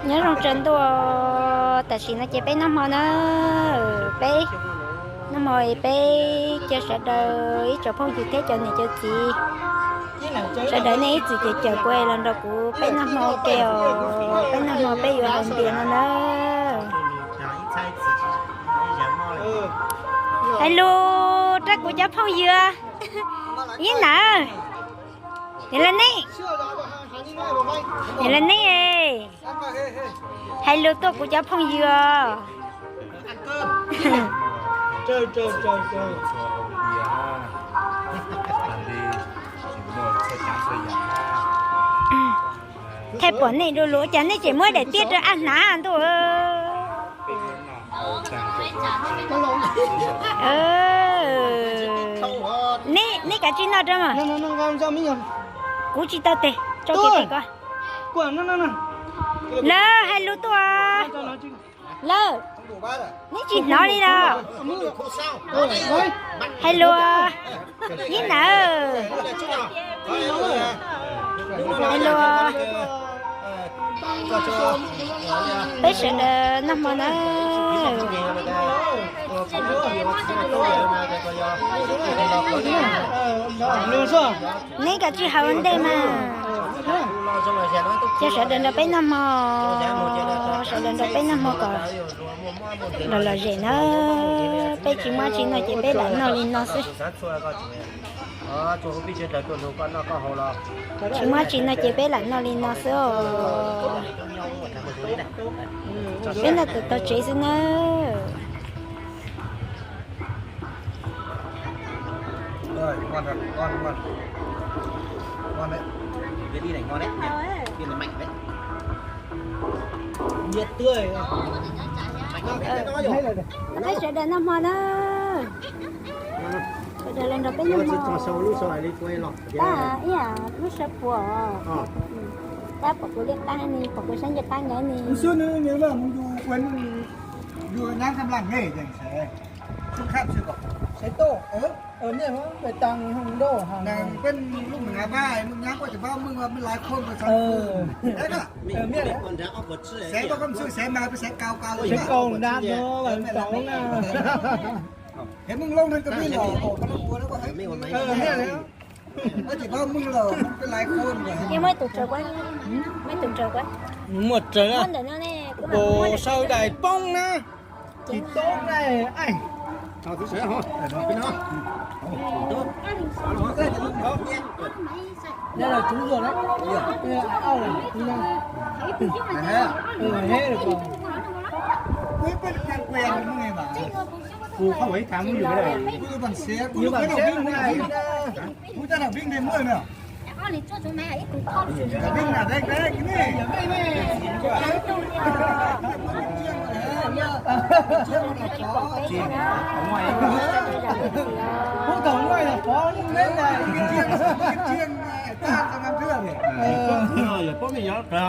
Nyob zoo tsaws ntuj, tam sim no ces peb noj hmo na, peb noj hmo peb cia sawv daws ib tsoom phooj ywg thiab cov niam cov txiv, sawv daws nej ib txwm caum caum kuv los nrog kuv peb noj hmo ua ke os, peb noj hmo peb yuav haus npias no na. Hais lus rau kuv cov phooj ywg, ib nawb, niam laus Neeb, niam laus Neeb, hais lus tuaj kuv cov phooj ywg os. Thaij pom nej du lug cas nej tseem muab daim tiab rau aj hnav ntuj. Neb kav tsij noj rau mas. Kuv tsis tau tes, tso kiag tes ko. Lawv hais lus tuaj. Lawv, neb tsis hnov li los? Hais lus, ib nawb. Hais lus, peb sawv daws noj hmo na. Neb kav tsij haus ua ntej mas. Cia sawv daws nrog peb noj hmo, sawv daws nrog peb noj hmo kom los lom zem na. Peb tsis muaj tsis noj ces peb lam noj li no xwb. Tsis muaj tsis noj ces peb lam noj li no xwb os. Peb noj tau tsev xwb nawb. Peb sawv daws noj hmo na. Sawv daws los nrog peb noj hmo. Tab ib yam lub sab puas, tab pom kuv liaj qab ni, pom kuv sab ncej qab nyav ni. Muaj tus raws, muaj tus raws, tus sau dais poob na. Tsis toob na.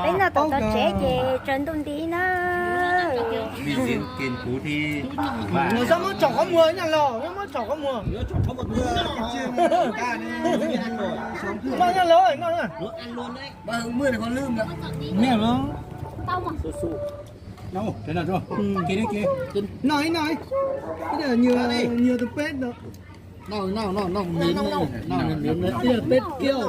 Peb noj tau tsev ces tsaws ntuj nti na. Nws muab tsom qhov muag nyob los, muab tsom qhov muag. Noj nyob los, noj. Noj ib noj, ib nyuag, nyuag tus peb no. Ib nyuag peb kiag.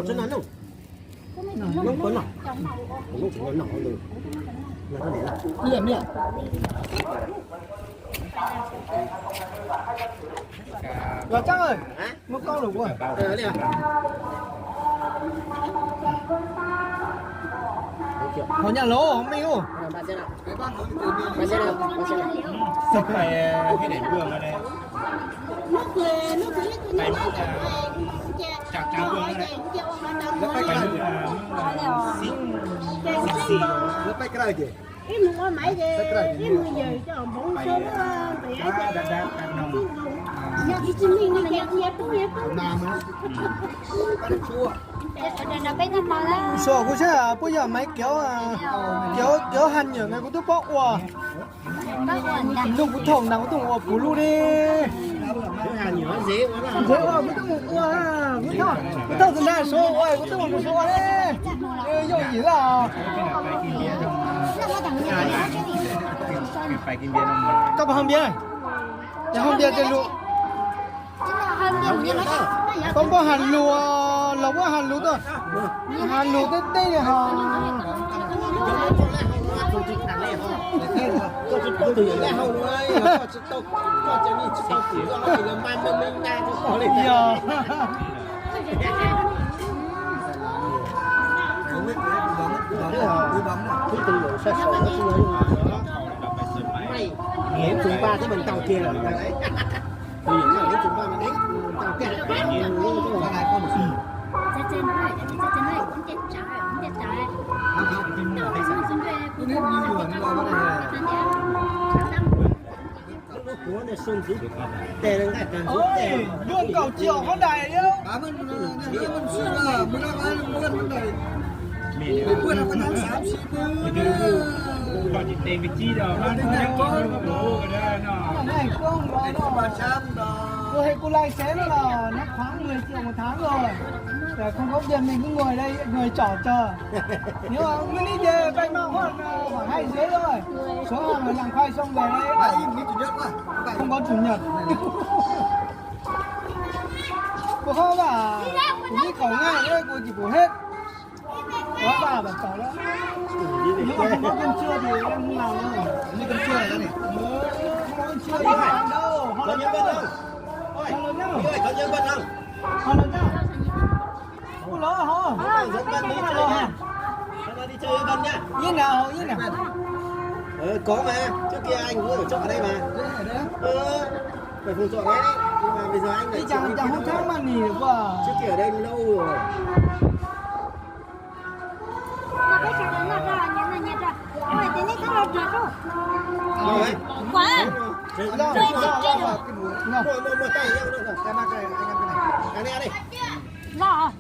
Los Txab, muab koj los ua. Qhov nyuag los mej ub. Sua kuv saib puas yog maiv kev, kev, kev haj nyam na kuv twb paub ua. Nug kuv thaum ntawd kuv twb ua puv luj li. Kuv twb ua, kuv thaum, kuv thaum tus ntag Suav ua kuv twb ua mus Suav ua li. Yooj yim lawm. Koj puas haus npias? Ces haus npias ces lus. Koj puas has lus los puas has lus tuaj? Has lus tej tej li ho. Yog. Ua kaum triệu con đài. Ua hais kuv lai xev no los nó khoảng mười triệu một tháng rồi. Là không có việc mình cứ ngồi đây, ngồi trỏ chờ. Nếu mà nguyên lý về vay mạo hoạn, ờ, khoảng hai rưỡi thôi. Số hàng là hàng khoai xong về đấy. Không có chủ nhật. Cô khó bà, cô biết khẩu ngay đấy, cô chỉ phủ hết. Quá bà bảo cháu đó. Nếu mà không có cơm trưa thì em không làm đâu. Như cơm trưa này này. Ừ, không có cơm trưa thì không làm đâu. Ho lợn nhá. Ho lợn nhá. Ho lợn nhá. Ui, lố hả? Ui, lố hả? Đi chơi với Vân nhá. Yên nào, yên nào. Ờ, có mà, trước kia anh cũng ở trọ ở đây mà. Ờ, ở phòng trọ đấy, nhưng mà bây giờ anh lại đi chẳng, chẳng không thắc mắc gì nữa quá. Trước kia ở đây lâu rồi. Lo hả? Lo, lo, lo, lo, lo. Mua, mua, mua tay, anh ăn cái này. Ăn đi, ăn đi. Lo hả?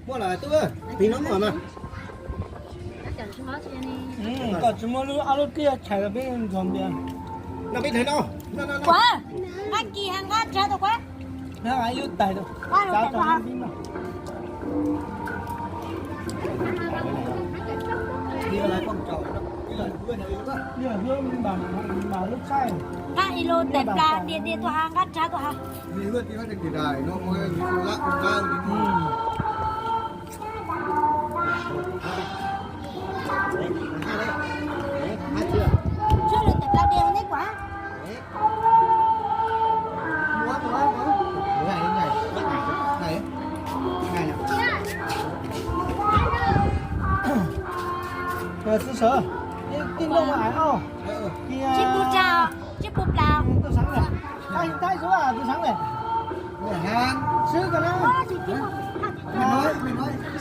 Muaj lawm tub, pib no muaj mas. Koj tsis muaj lub, ob lub tiaj chais los peb nrog ntias. No peb dhais no. Ua, nqaj kis hab nqaj tshab tau kuv. Nqaj ib lub tais tau. Tsav tau peb no. Nqaj ib lub tais plas dias dias tuaj hab, nqaj tshab tuaj hab. Tsuas lawv tais plas dias neb kuv. Xib sawv, tij nrooj mas ais au. Tsis pub rau, tsis pub plau. Tus xeev lawm. Thaij, thaij xub tus xeev lawm. Xwb ko na.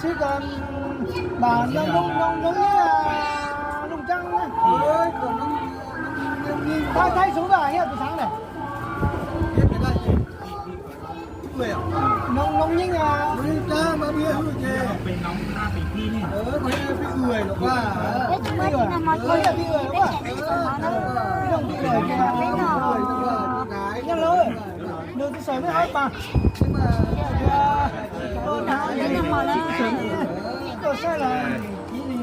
Xwb ko, npa noo noo noo noo nyeej, noo tsaab na. Thaij, thaij xub ko yog tus xeev lawm. Noo noo nyeej, noj lawm. Nws twb xaws mej ob pas. Koj saib los kiv li,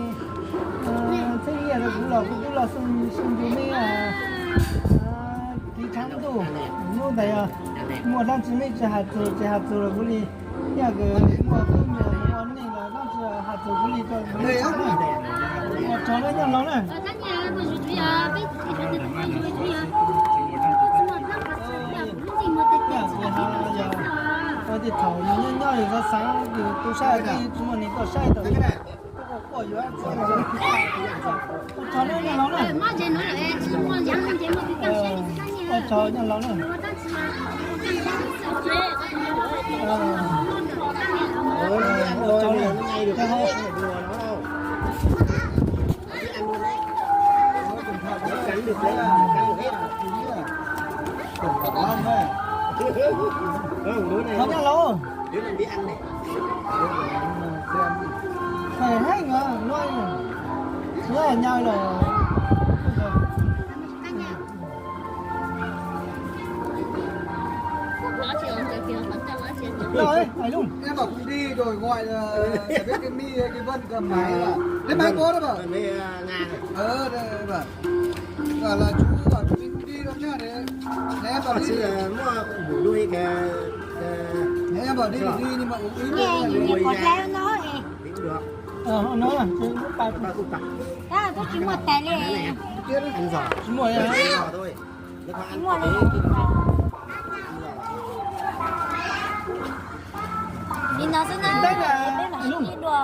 txheeb ib yam li kuv los kuv twb los xoo ncu mej kiv tshaab ntuj. Hnub ntawd muaj dlaab tsi mej tsis has txug, tsis has txug los kuv li, yog kws muaj tub nyuam ua neej los dlaab tsi has txug kuv li rau kuv li. Ua tsaug nawb nyuag hlob na. Ua tib thaum yus nyob nyob yus xav xav yus tu saib tsis muaj neeg tuaj saib tau. Ua tsaug nawb nyuag hlob na. Ua tsaug nyuag hlob na. Ua tsaug na. Thov nyuag hlob. Heev heev os, no, no nyaw los. Rồi, hais lub. Em bảo công ty đổi gọi là giải quyết cái Mi, cái Vân cầm máy là Neb mas kuv da ba. Neb mas kuv da ba. Neb mas kuv da ba. Neb mas kuv da ba. Neb mas kuv da ba. Tsis muaj tais li. Tsis muaj li. Li no xwb na, peb mam sib ntsib dua.